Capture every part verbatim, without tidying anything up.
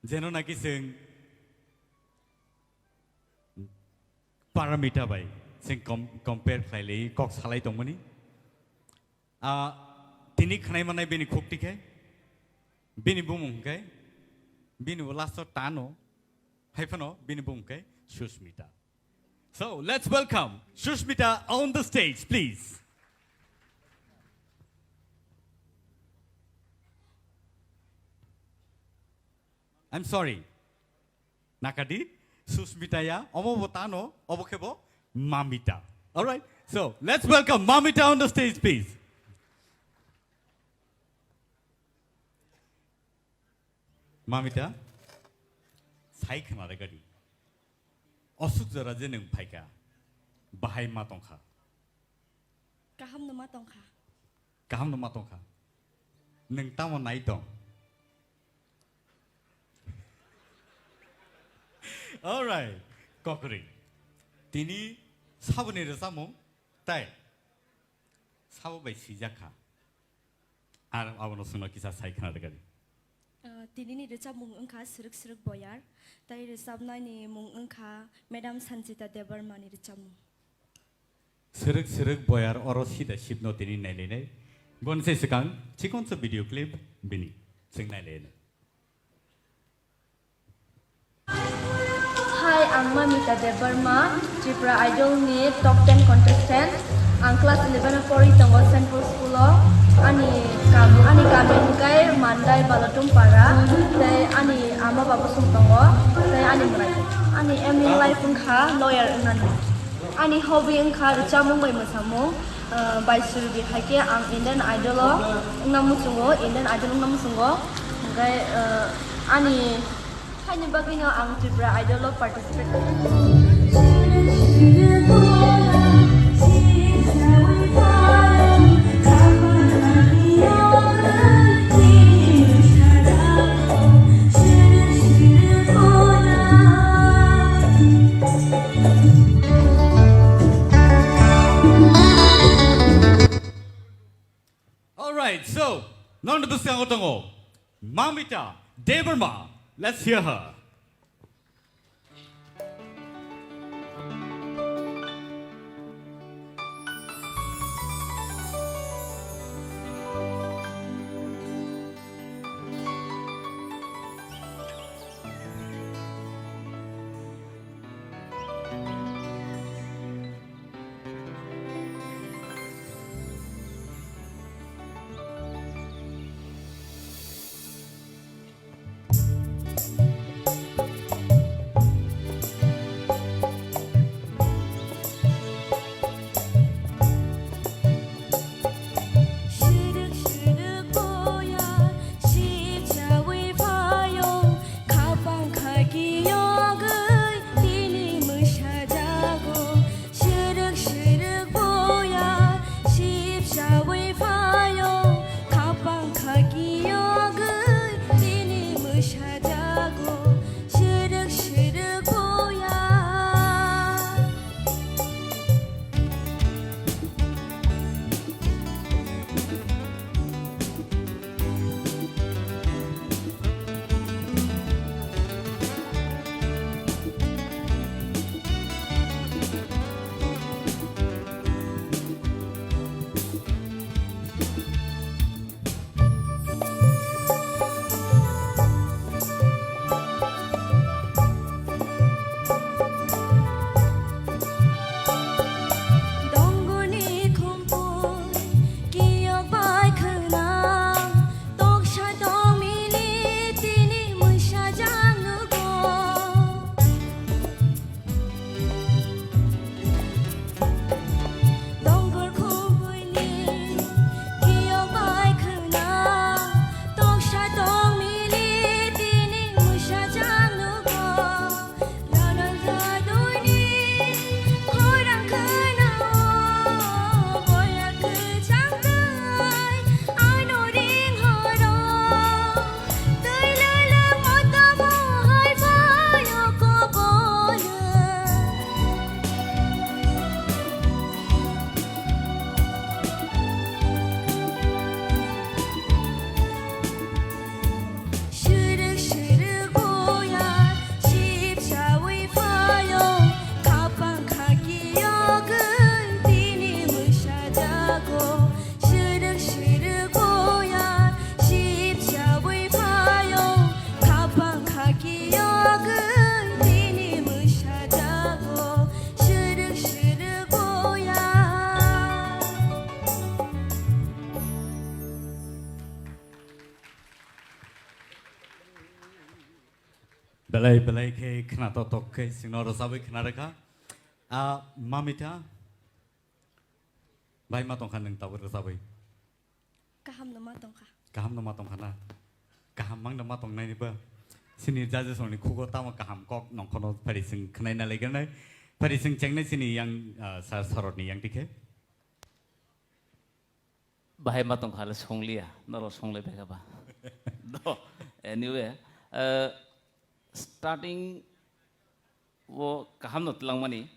Jeno naki chwng Paramita bai chwng com-, compare khlailai kok salai tongmani. Ah, tini khnai manai bini khuk tikhe, bini bumung hwnkhe, bini bo last o tano, hai phano bini bumung khe Susmita. So let's welcome Susmita on the stage, please. I'm sorry. Nakadi, Susmita ya, omo bo tano, obo khe bo Mamita. All right. So let's welcome Mamita on the stage, please. Mamita, sai khna de gadi. Osuk jora je nwng phaikha, bahai ma tongkha? Kaham no ma tongkha. Kaham no ma tongkha. Nwng tamo nai tong? All right. Kokri. Tini saboni rwchapmung tai sabo bai sijak kha. Ar abono chwngno kisa sai khna rwgadi. Ah, tinini rwchapmung wngkha Srwk Srwk Boyar, tai rwchapnaini mung wngkha Madam Sanjita Debbarmani rwchapmung. Srwk Srwk Boyar oro sida sibno tini nailainai. Boni se swkang chikonsa video clip bini chwng nailainai. Hi, ang Mamita Debbarma, Tripura Idol ni top ten contestant. Ang class eleven o pori tongo Saint Paul School o. Ani kam, ani kami hwnkhe Mandai Balotum Para, tei ani ama baba song tongo, tei ani mwrai. Ani aim in life wngkha lawyer wngnani. Ani hobby wngkha rwchapmung bai mwsamung. Ah, bai surgi hai khe ang Indian Idol o wngna muchungo, Indian Idol wngna muchungo. Hwnkhe, ah, ani Haini bagwino ang Tripura Idol o participate. All right, so, nang bwskango tongo Mamita Debbarma. Let's hear her. Belai belai khe khna tok tok khe singno rwchabwi khna rwkha. A Mamita, bai ma tongkha nwng tabuk rwchabwi? Kaham no ma tongkha. Kaham no ma tongkha na? Kaham mang no ma tongnaini ba? Sini judges rokni khugo tamo kaham kok nongkhono phari sing khnaina laiganai. Phari sing chengnai sini yang, ah, sir sorotni yang dikhe. Bahai ma tongkha le songliya, norok songlai bai kha ba. Do, anyway, eh, starting o kaham no twlangmani,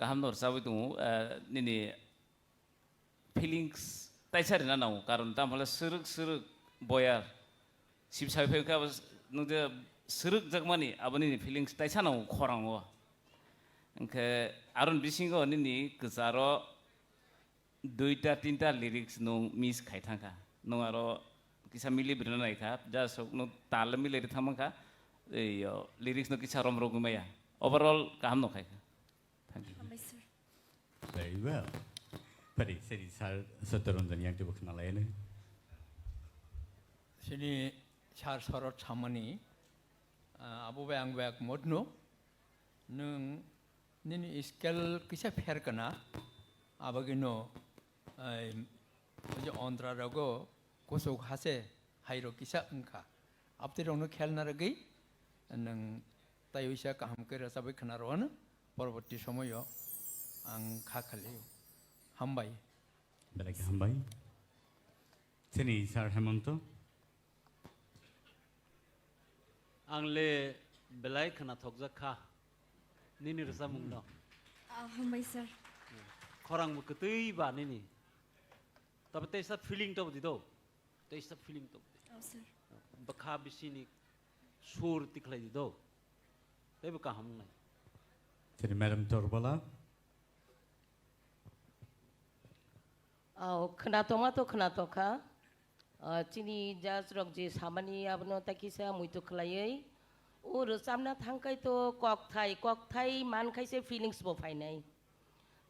kaham no rwchabwi tongo, eh, nini feelings taisa rina nango, karon tamo le swrwk swrwk boyar sibsai phai kha, nung je swrwk jakmani abo nini feelings taisa nango khorang o. Hwnkhe aron bisingo nini kwcharo duita tinta lyrics nung miss khai thangkha. Nung aro kisa mili brina naikha, ja sok nung tal mili ri thangmangkha, ei, o, lyrics no kisa rom rogwi maya. Overall kaham no khaikha. Thank you. Hambai sir. Very well. Pari, seri sir Satyaranjan yang tibo khna lai ne. Sini sir sorot samani, ah, abo bai ang bai modno. Nwng nini scale kisa pher kana, abagino, ai, oje ontra rogo kusuk hase hairo kisa wngkha. Abtwi rokno khelna rwgwi nwng taiwisa kaham khe rwchabwi khna rwano, porborti somoyo ang kha khali. Hambai. Belai khe hambai. Chini sir Hemonto. Ang le belai khwnathokjak kha nini rwchapmung no. Ah, hambai sir. Khorang bo kwtwi ba nini. Tabe teisa feeling to di do. Teisa feeling to di. Oh, sir. Bwkha bisini sur tikhlai di do. Tei bo kaham wngnai. Chini madam Torbala. Oh, khwnathokma to khwnathokha. Ah, chini judge rok je samani abono ta kisa muitu khlaiwi. O rwchapna thangkhai to kokthai, kokthai mankhaise feelings bo phainai.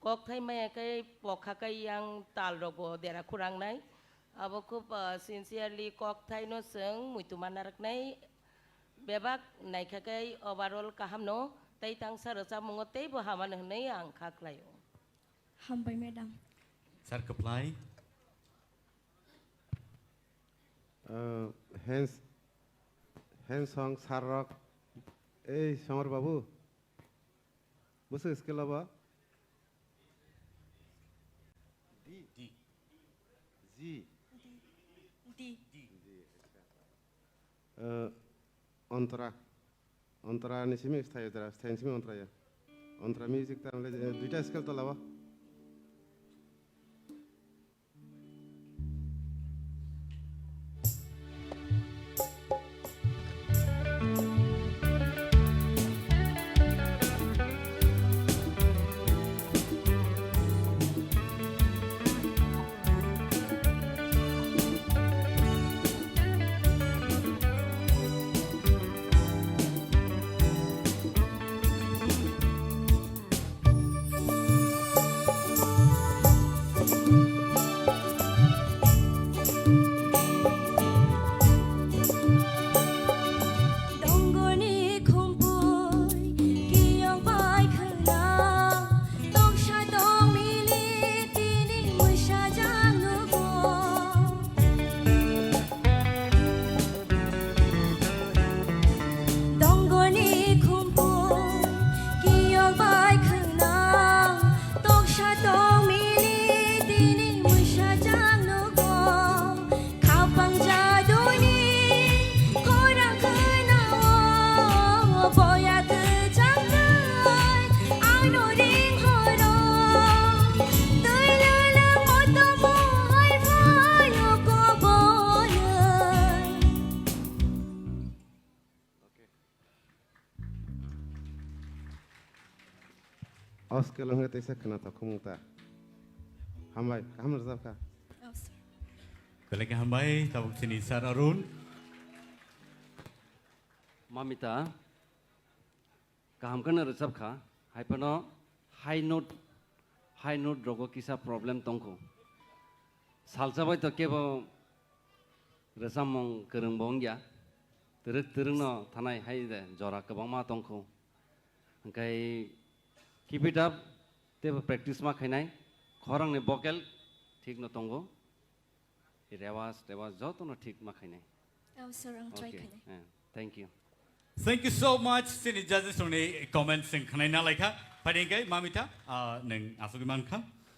Kokthai maya khe pokha khe yang tal rok bo dera khurangnai. Abo khub, ah, sincerely kokthai no chwng muitu manna rwknai. Bebak naikha khe overall kaham no tei tangsa rwchapmungo tei bo hamano hwnwi ang kha khlaio. Hambai, madam. Sir, kwplai. Uh, hands, hands song, sir rok. Ei, Songor babu. Bwswk scale abo? D. D. G. D. D. D, acha. Uh, Ontara. Ontara ni simi sthayo dara, sthayo ni simi ontara ya. Ontara music ta, eh, duita scale to labo. Dongoni khumpui kiyong bai khwna, toksa tong mili tini mwsajak nugo. Dongoni khumpui kiyok bai khwna, toksa tong mili tini mwsajak nugo. Khapang jaduni khorang khwnao, boya kwchang bai ano ring horo. Twi lwlwng o tongmung hai phaio kobonwi. O scale wngkhe teisa khwnathok khumung ta. Hambai, kaham rwchapkha. Oh, sir. Belai khe hambai, tabuk chini sir Arun. Mamita, kaham kheno rwchapkha, hai phano high note, high note rogo kisa problem tongkho. Salsa bai to kebo rwchapmung kwrwng bo wngya. Twrwk twrwkno thanai hai de jora kwbangma tongkhu. Hwnkhe keep it up, teibo practice ma khainai. Khorangni vocal thikno tongo. Rewas, rewas jotono thik ma khainai. Oh, sir, ang try Okay, khainai. Eh, thank you. Thank you so much. Chini judges rokni comments sing khanai na laikha. Phaidi hwnkhe Mamita, ah, nwng asugwi mankha.